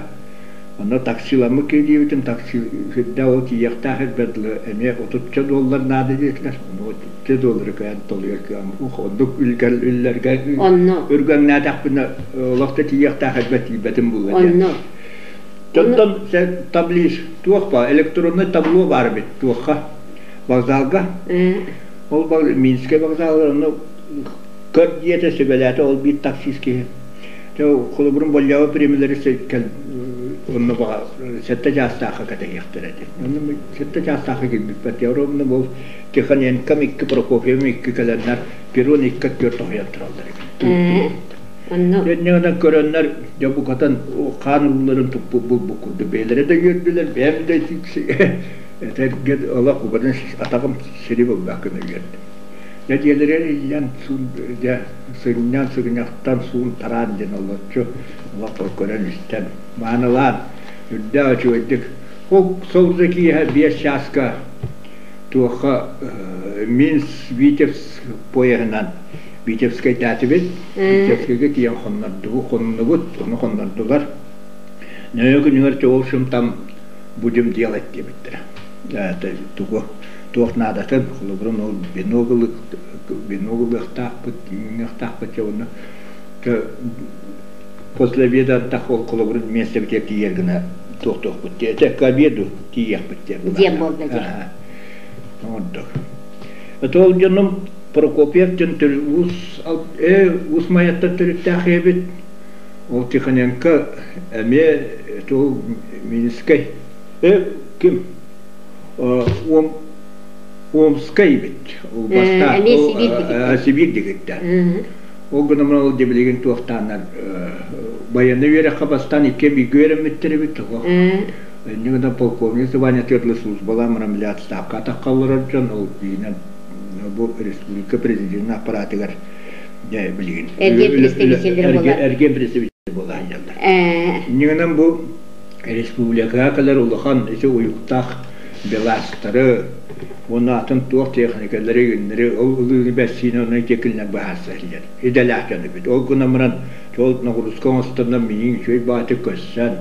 Онно таксиламмыт киирдиибитин такси сирдэ ол тиийиэхтээх ирбэр дылы эмиэ 30 доллар наада диэтилэр. Ону 30 доллары кыайан толуйар кыам оннук үллэргэ Онно. үргэҥнээтэхпинэ олох да тиийиэхтээх ирбэр тиийбэтим буолуо диэн. Онно. Онтон таблиц туох баар электронный табло баар эбит туохха вокзалга. Ол Минскэй вокзалыгар ону көр диэтэ сүбэлээтэ ол биир таксист киһи. Холобурун боллоҕо премиялары онно баҕа 7 чаастаахха кэтэһиэхтэрэ этэ. Онно 7 чаастаахха киирбиппэт. Ровно был Тихоненком икки, Прокофьевым икки кэлэннэр перрон икки өттүгэр тоһуйан тураллар эбит. Онно. Дьэнньэҕинэн көрөннөр дьэ букатын хаан урууларын туппут булбут курдук бэйэлэрэ да үөрдүлэр, бэйэм да этэргэ олох букатын атаҕым сири булбакка үөрдүм. Дьэ дьиэлэригэр иллэн суун дьэ сынньан сыгынньахтан суун тараан диэн олоччу олох көрөн истэн маанылаан үрдээх үчүгэйдик ол сол киэһэ 5 чааска туохха Минск Витебск поеһынан Витебскэйдээтибит. Витебскэйгэ тиийэн хоннордубут, хоннубут, ону хоннордулар. Нөҥүө күнүгэр в общем там будем делать диэбиттэрэ. Тугу туох наадатын, холобурун ол венок ылыахтаахпыт, иҥиэхтаахпыт уонна после обеда антах ол холобурун миэстэбитигэр тиийэр гына туох-туохпут диэтэ, к обеду тиийиэхпит диэн. Диэн буолла дии. Оҥордук. Это ол дьонум Прокопьев диэн уус Уус Майаттан төрүттээх эбит. Ол Тихоненко эмиэ ол Минскэй. Ким? Омскай эбит. Ол бастаан Эмиэ Сибиир дигиттэн. Сибиир дигиттэн. Ол гынан ол дебилигин туохтааннар военный үөрэххэ бастаан икки бииргэ үөрэммиттэр эбит. Инньэ гынан полковник званиетыгар службалаан баран били отставка атахха олорор дьон ол биинэн бу республика президенин аппаратыгар дьэ билигин Эргиэн представителлэрэ буолар. Эргиэн представитель буола сылдьаллар. Инньэ гынан бу республикаҕа кэлэр улахан ити уйуктаах белазтары уонна атын туох техникалары гиннэри ол ылыыны бэссиини онно итиэкилинэн быһаарса сылдьар идэлээх дьон эбит. Ол гынан баран ол ноҕуруска оҥостонно миигин үчүгэй баҕайытык көрсөн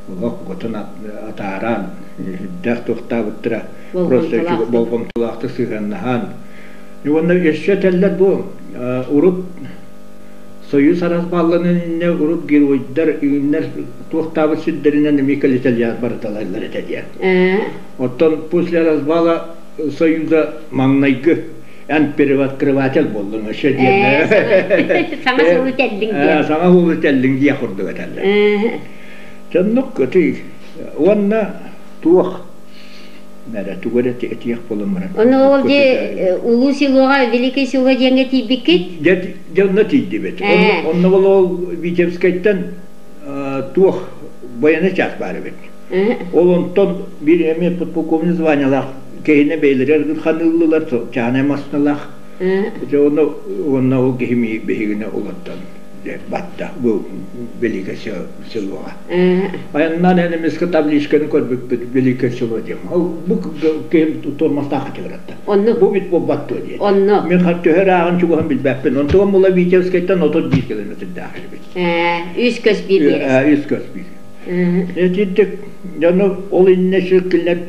олох отун атааран үрдээх туохтаабыттара просто болҕомтолоохтук сыһыаннаһан уонна өссө этэллэр бу урут Союз араспаалланан иннэ урут геройдар үүннэр туохтаабыт сирдэринэн эмиэ кэлитэлиэх барыталаллар этэ диэн. Оттон после развала Союза маҥнайгы эн первооткрыватель буоллуҥ өссө диэн. Саҥа суолу тэллиҥ диэн. Саҥа суолу тэллиҥ диэх курдук этэллэр. Дьоннук көтүй уонна туох мэрэ тугу эрэ этиэх буолан баран. Ону ол дьэ улуу селоҕа Великое село диэҥҥэ тиийбиккит? Дьэ дьэ онно тиийдибит. Онно ол Витебскайтан туох военный час баар эбит. Ол онтон биир эмиэ подполковник званиялаах киһини бэйэлэригэр ханыыллылар чаанай массыыналаах. Дьэ онно уонна ол киһи биһигини улаттан. Батта бу Великое селоҕа. Айаннаан эмискэ табличканы көрбүппүт Великое село диэн. Ол бу киһим тормозтаах категорияттан. Онно. Бу бит буолбат дуо диэн. Онно. Мин төһө ырааҕын чугаһын билбэппин. Онтугам була Витебскайтан 31 километрдаах эбит. Үс көс биир биэрэс. Үс көс биир. Итинник дьону ол иннэ кинилэр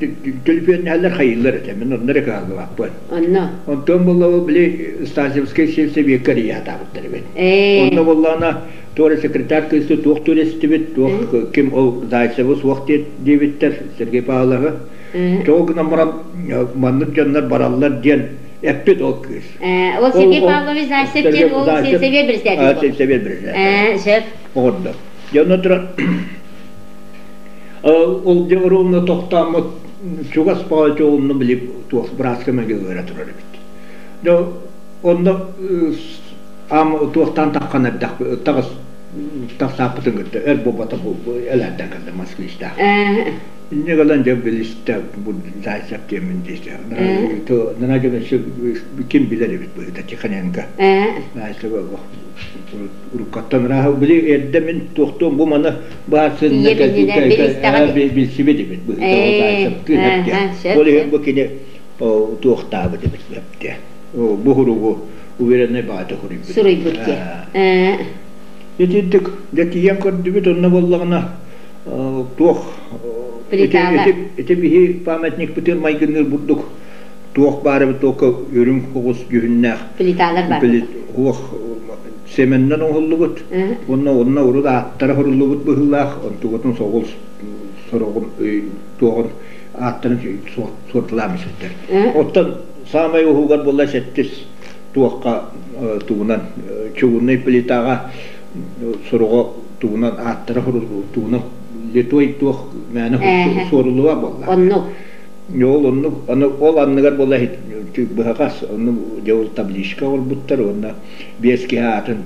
төлөпүөннэһэллэр хайыыллар этэ. Мин онно эрэ кыһаллыбаппын. Онно. Онтон буолла били Стасевскай сельсовекка эрийэ сатаабыттар эбит. Онно буоллаҕына туора секретарь кыысы туох туристибит, туох ким ол Зайцевы суох диэбиттэр Сергей Павловы. Тоҕо гынан баран маннык дьоннор бараллар диэн эппит ол кыыс. Ол Сергей Павлович Зайцев диэн ол сельсовет председатель. Сельсовет председатель. Сөп. Оҕордо. Дьонно туран ол дьэ ровно тохтооммут чугас баҕа били туох бырааска мөҥө ыыра турар эбит. Дьэ онно ам туохтаан таххан эрдэх таҕыс тахсааппытын кытта өр буолбата элэрдэн кэллэ москвичтаах. Инньэ гынан дьэ билистэ бу Зайцев диэммин диэтэ. Нана дьон ким билэр эбит быһыыта Тихоненко. Зайцев уруккаттан ырааһы били эрдэ мин туохтуом бу маны баарсынна билсибит эбит быһыыта Ол иһин бу кини туохтаабыт эбит эптэ. Бу хуругу уверенный баҕата хуруйбут. Суруйбут диye. Итинтик дьэ тиийэн көрдүбүт онно буоллаҕына туох ити биһи памятникпытын майгынныыр бурдук туох баар эбит туохка үрүҥ оҕус дьүһүннээх плиталар бар туох цеменнэн оҥоһуллубут уонна онно урут ааттара суруллубут быһыылаах онтугутун соҕус сороҕун туоҕун ааттарын суорталаан испиттэр оттон саамай уһугар буолла сэттис туохха тугунан чугуннай плитаҕа суруга тугунан ааттара тугунан литой туох мээнэ суоруллуба буолла оннук ол оннук аны ол анныгар буолла быһаҕас онну дьэ ол табличка оҥорбуттар уонна биэс киһи аатын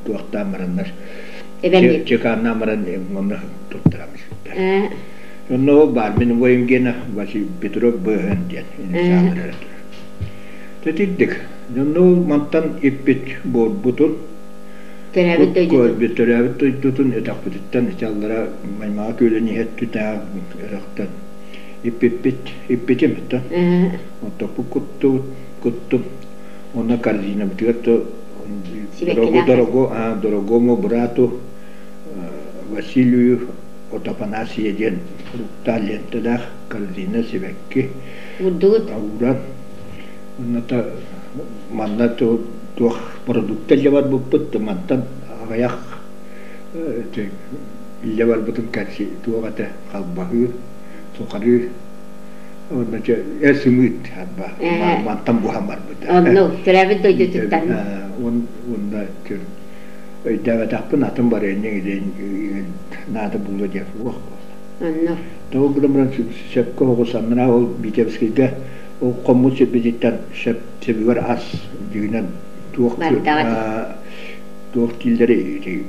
туохтаан бараннар чеканнаан баран онно туттаран испиттэр онно ол баар мин убайым гена Василий Петров Быһын диэн инициаллар Тэтирдик дьонно ол мантан иппит буорбутун Төрөөбүт дойдутун. Төрөөбүт дойдутун өтөхпүтүттэн ити аллара Маймаҕа күөлүн иһэр түтээх өрөхтөн иппиппит иппитим оттон оттоппут куттубут куттум уонна корзинабытыгар то дорогу дорогу дорогому брату Василию от Афанасия диэн фрукта лентэлээх корзина сибэкки Урдугут. Ууран Онно манна туох продукта илдьэ барбыппыт мантан аҕыйах илдьэ барбытым туох этэ халбаһыы, сухарыы уонна эр сымыыт мантан буһан барбыта. Онну төрөөбүт дойдутуттан. Уонна өйдөөбөтөхпүн атын барыанньа наада буолуо диэн суох буолла. Онно. Тоҕо гынан баран сөпкө оҕус анараа ол Витебскийгэ Ол хоммут сирбититтэн сөп сөбүгэр ас дьиҥинэн туох туох дииллэрий ити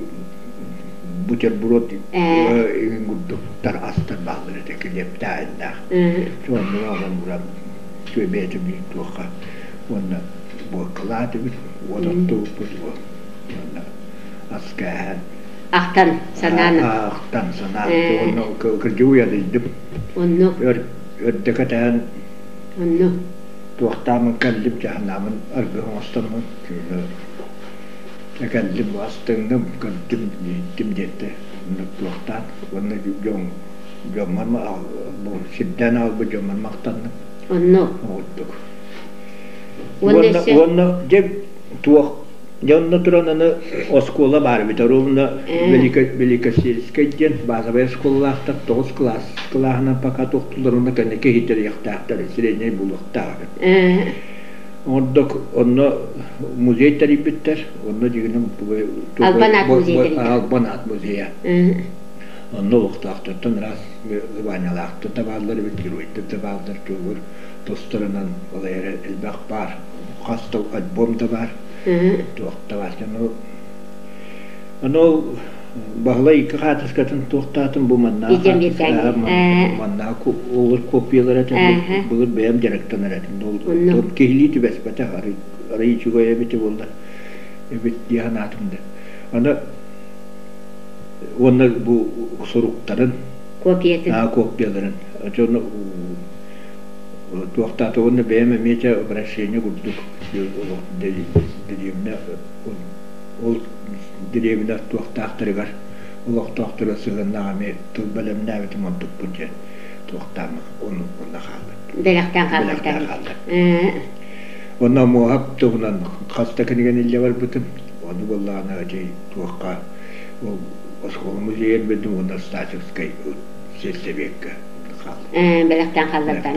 бутерброд иҥин курдуктар астар бааллар этэ килиэптээһиннээх. Соннуга онон буран бэйэтэ биир туохха уонна буоккалаатыбыт, уот оттубуппут уонна ас кээһэн Ахтан санаан ахтан санаан уонна кырдьык уйадыйдым. Оннук. Өрдө кэтэһэн Онно. Туохтааммын кэллим, дьаһанааммын аргыһы оҥостоммун кэллим, астынным, көрдүм, иһиттим диэтэ. Онно туохтаан уонна дьон дьоммор бу сирдээн аҕалбыт дьоммор махтанным. Онно. Оҕурдук. Уонна уонна дьэ туох Дьэ онно туран аны оскуола баар эбит. Ровно Великосельскай диэн базовай оскуолалаахтар тоҕус кылаас кылааһынан пока туохтуулар уонна кэнники иһиттэриэхтээхтэр, средняй буолуохтаах эбит. Ордук онно музей тэрийбиттэр. Онно дьигинэн Албан аат музей тэрийбит. Албан аат музейа. Онно олохтоохтортон ыраас званиялаахтар да бааллар эбит, геройдар да бааллар, тугур тустарынан ол эрэ элбэх баар. Хас да альбом да баар. Туохтаах Ону Баһылай икки хаатыскатын туохтаатын бу маннаа маннаа олор копиялар этэ былыр бэйэм дьарыктанар этим. Ол киһилии түбэспэтэх арый үчүгэй эбити буолла эбит дии санаатым да. Аны уонна бу суруктарын копиятын копияларын дьону туохтаата уонна бэйэм эмиэ чэ обращение курдук дэриэбинэ ол дэриэбинэ туохтаахтарыгар олохтоохторо сыһыаннаах эмиэ тыл бэлэмнээбитим ордукпун диэн туохтааммыт онно хаалбыт бэлэхтээн хаалбыттар. Онно Муоһап туһунан хас да кинигэни илдьэ барбытым. Ону буоллаҕына ити туохха ол оскуола музейын билдим уонна Стасевскай сельсовекка хааллым. Бэлэхтээн хааллартан.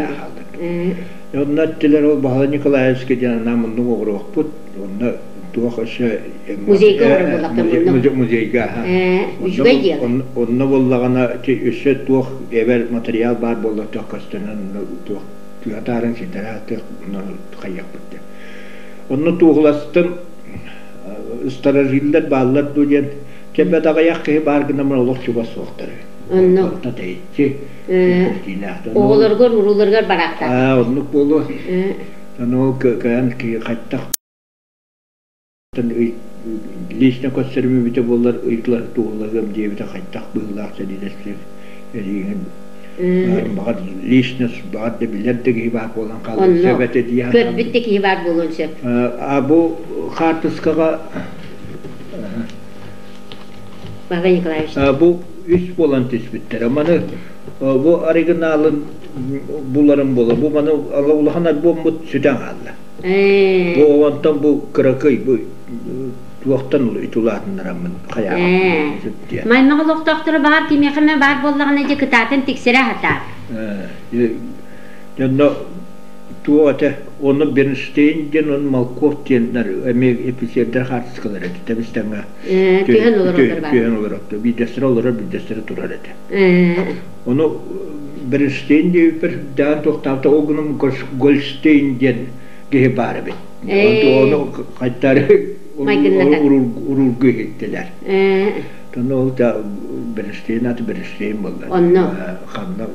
Онно эттилэр ол Баһылай Николаевский диэн анаан муннук оҕуруохпут. Онно туох өссө музейга оҕорор буоллахтар музейга үчүгэй диэн. Онно буоллаҕына өссө туох эбэр материал баар буолла туох көстөнөн туох тыатаарын ситэрэ тыах хайыахпыт диэн. Онно туоһуластым старожиллар бааллар дуу диэн кэбэт аҕыйах киһи баар гынан олох чугас суохтар. Онно. Онно тэйиччи. Оҕолоргор, урууларгар бараахтаах. Аа, оннук буолуо. Аны ол кыайан киһи хайтах лично көрсөрүм эбитэ буоллар ыйыталаһы туоһулаһыам диэбитэ хайдах быһыылаах сэриилэспит эриигин баҕар личность баҕар да билэр да киһи баар буолан хаалыан сөп этэ дии көрбүт да киһи баар буолуон сөп. А бу хаартыскаҕа Павел Николаевич бу үс буолан түспүттэрэ. Маны бу оригиналын буларым буола. Бу маны улахан альбоммут сүтэн хаалла. Бу онтон бу кыракый бу туохтан улаатыннараммын хайаабаппын диэн. Маймаҕа олохтоохторо баар кимиэхэ эмэ баар буоллаҕына дьэ кытаатын тиксэрэ сатаар. Дьонно туох этэ ону Бернштейн диэн он Малков диэннэр эмиэ эписиэрдэр хаартыскалар этэ тэбис-тэҥҥэ түһэн олороллор баар. Түһэн олорор. Биирдэстэрэ олорор, биирдэстэрэ турар этэ. Ону Бернштейн диэбиппэр даан туохтаабыта ол гынан Гольштейн диэн киһи баар эбит. Ону хайтары уруургу иһиттилэр. Тону ол да Бернштейн аты Бернштейн буолла. Онно. Ханна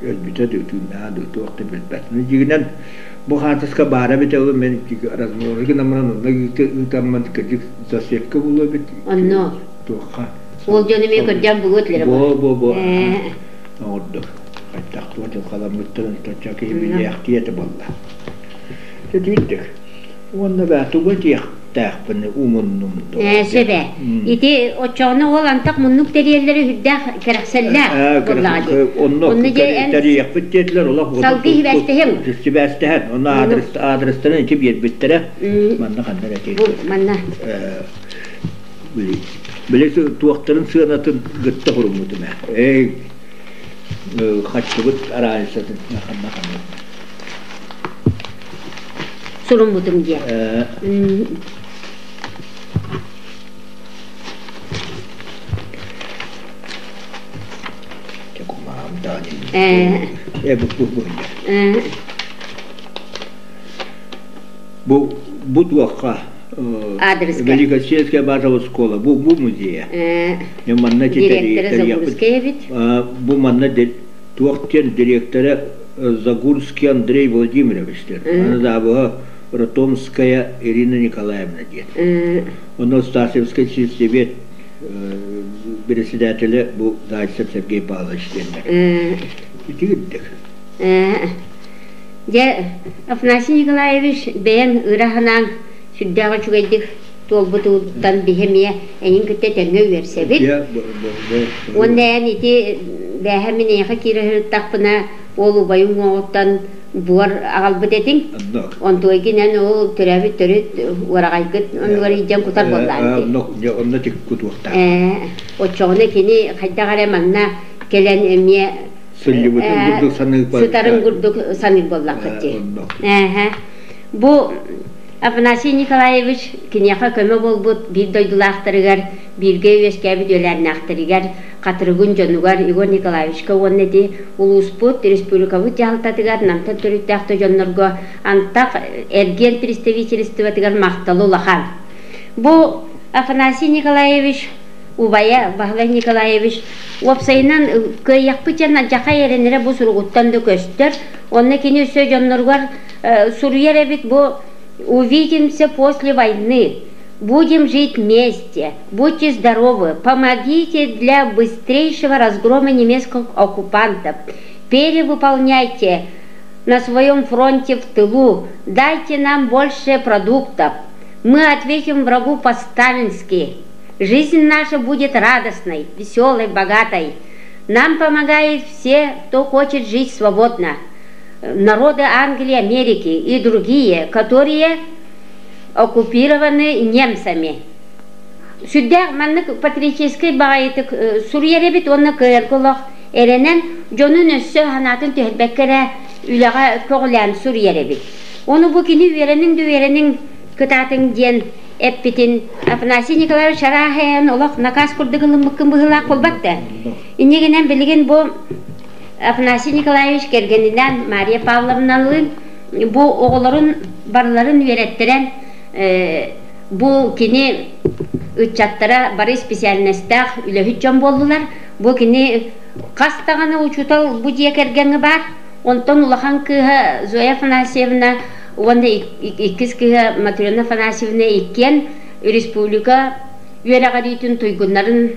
өлбүтэ да тыыннаа да туох да билбэт. Дьигинэн бу хаартыска баара эбитэ ол мен разморы гынан баран онно ыытаммын кырдьык засветка булуо эбит. Онно. Туохха Ол дьон эмиэ көрдөөн булуо этилэрэ бу. Бу бу оҥордук. Хайдах туох дьылҕаламмыттарын точчо киһи билиэхтии этэ буолла. Дьэ Уонна бээ тугу этиэхтээхпин умуннум дуо? Ээ, сөп ээ. Ити оччоҕуна ол антах муннук тэрийэллэрэ сүрдээх кэрэхсэллээх буоллаҕа дии. Онно Онно дьэ эн тэрийиэхпит диэтилэр, олох салгыы сибээстэһиэҥ. Сибээстэһэн. Онно адрес адрестарын ити биэрбиттэрэ. Манна ханна эрэ Бу манна. Били туохтарын сыанатын гытта хуруммутум ээ. Эй, хаччыбыт араайсатын ханна ханна. Суруммутум диэ. Бу бу туохха Адреска. Великосельская базовая школа бу бу музея. Манна Директора Загурская эбит. Бу манна туох диэн директора Загурский Андрей Владимирович диэн. Аны даабыһа Ротомская Ирина Николаевна диэн. Онно Стасевский сельсовет председателэ бу Зайцев Сергей Павлович диэннэр. Итигирдик. Дьэ, Афанасий Николаевич, бэйэҥ ыра санааҥ сүрдээх үчүгэйдик туолбутуттан биһи эмиэ эйин кытта тэҥҥэ үөрсэбит. Уонна эн ити бээһэ мин эйиэхэ киирэ сырыттахпына, ол убайым уҥуоҕуттан буор аҕалбыт этиҥ. Онтуойгин эн ол төрөөбүт төрүт уораҕайгыт оннугар илдьэн кутар буоллаҕыҥ дии. Онно тик кутуохтаах. Оччоҕуна кини хайдах эрэ манна кэлэн эмиэ сылдьыбытын курдук саныыр сытарын курдук саныыр буоллаххыт дии. Бу Афанасий Николаевич киниэхэ көмө буолбут биир дойдулаахтарыгар, бииргэ үөскээбит үөлээннээхтэригэр, Хатырыгын дьонугар Егор Николаевичка уонна ити улууспут, республикабыт дьаһалтатыгар Намтан төрүттээх да дьоннорго антах эргиэн представительствотыгар махтал улахан. Бу Афанасий Николаевич убайа Баһылай Николаевич уопсайынан кыайыахпыт диэн алдьархай эрэнэрэ бу суругуттан да көстөр. Онно кини өссө дьонноругар суруйар эбит бу «Увидимся после войны». Будем жить вместе. Будьте здоровы. Помогите для быстрейшего разгрома немецких оккупантов. Перевыполняйте на своем фронте в тылу. Дайте нам больше продуктов. Мы ответим врагу по-сталински. Жизнь наша будет радостной, веселой, богатой. Нам помогают все, кто хочет жить свободно. Народы Англии, Америки и другие, которые оккупированы немцами. Сүрдээх маннык патриотическай баҕайытык суруйар эбит уонна кыайарга олох эрэнэн дьонун өссө санаатын түһэрбэккэ эрэ үлэҕэ көҕүлээн суруйар эбит. Ону бу кини үөрэниҥ да үөрэниҥ кытаатыҥ диэн эппитин Афанасий Николаевич арааһын олох накаас курдук ылыммыккын быһыылаах буолбат да. Иннигинэн билигин бу Афанасий Николаевич кэргэнинээн Мария Павловналыын бу оҕолорун барыларын үөрэттэрэн бу кини ыччаттара бары специальностаах үлэһит дьон буоллулар. Бу кини хас даҕаны учуутал бу дьиэ кэргэҥҥэ баар. Онтон улахан кыыһа Зоя Афанасьевна уонна иккис кыыһа Матрена Афанасьевна иккиэн республика үөрэҕириитин туйгуннарын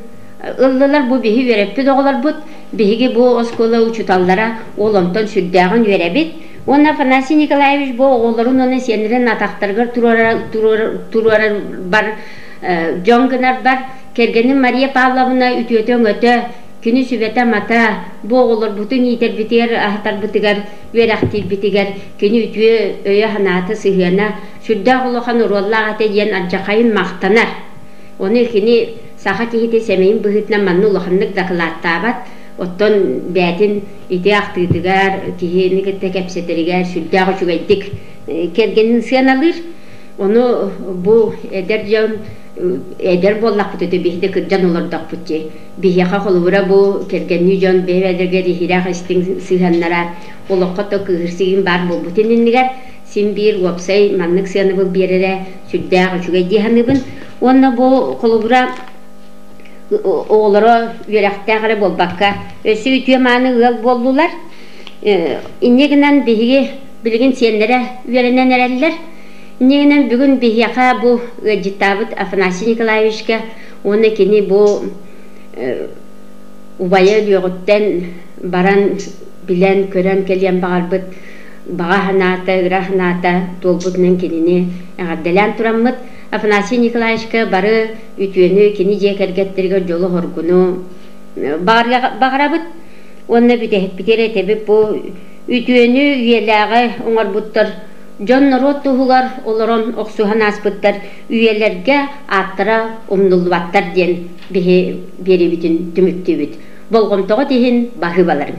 ыллылар. Бу биһи үөрэппит оҕолорбут. Биһиги бу оскуола учууталлара ол онтон сүрдээҕин үөрэбит. Уонна Афанасий Николаевич бу оҕолорун уонна сиэннэрин атахтарыгар туруорар бар дьон гынарбар кэргэним Мария Павловна үтүөтэ-өҥөтө, кини сүбэтэ-амата бу оҕолорбутун иитэрбитигэр, аһатарбытыгар, үөрэхтиирбитигэр кини үтүө өйө-санаата, сыһыана сүрдээх улахан оруоллаах этэ диэн алдьархайын махтанар. Ону кини саха киһитэ сэмэйин быһыытынан манна улаханнык дакылааттаабат, оттон бэйэтин ити ахтыытыгар, киһини кытта кэпсэтэригэр сүрдээх үчүгэйдик кэргэнин сыаналыыр. Ону бу эдэр дьон эдэр буоллахпыт өтө биһи да кырдьан олордохпут дии. Биһиэхэ холобура бу кэргэннии дьон бэйэ-бэйэлэригэр иһирэх истиҥ сыһыаннара олоххо то кыыһырсыгын баар буолбутун иннигэр син биир уопсай маннык сыанабыл биэрэрэ сүрдээх үчүгэй дии саныыбын. Уонна бу холобура оҕолоро үөрэхтээх эрэ буолбакка, өссө үтүө-мааны ыал буоллулар. Инньэ гынан биһиги билигин сиэннэрэ үөрэнэн эрэллэр. Инньэ гынан бүгүн биһиэхэ бу ыалдьыттаабыт Афанасий Николаевичка уонна кини бу убайа өлүөҕүттэн баран билэн, көрөн кэлиэн баҕарбыт баҕа санаата, ыра санаата туолбутунан кинини эҕэрдэлээн тураммыт Афанасий Николаевичка бары үтүөнү, кини дьиэ кэргэттэригэр дьолу-соргуну баҕарабыт уонна бүтэһикпитигэр этэбит бу үтүөнү, үйэлээҕи оҥорбуттар дьон-норуот туһугар олорон охсуһан ааспыттар үйэлэргэ ааттара умнуллубаттар диэн биһи биэриибитин түмүктүүбүт. Болҕомтоҕут иһин баһыыбаларым.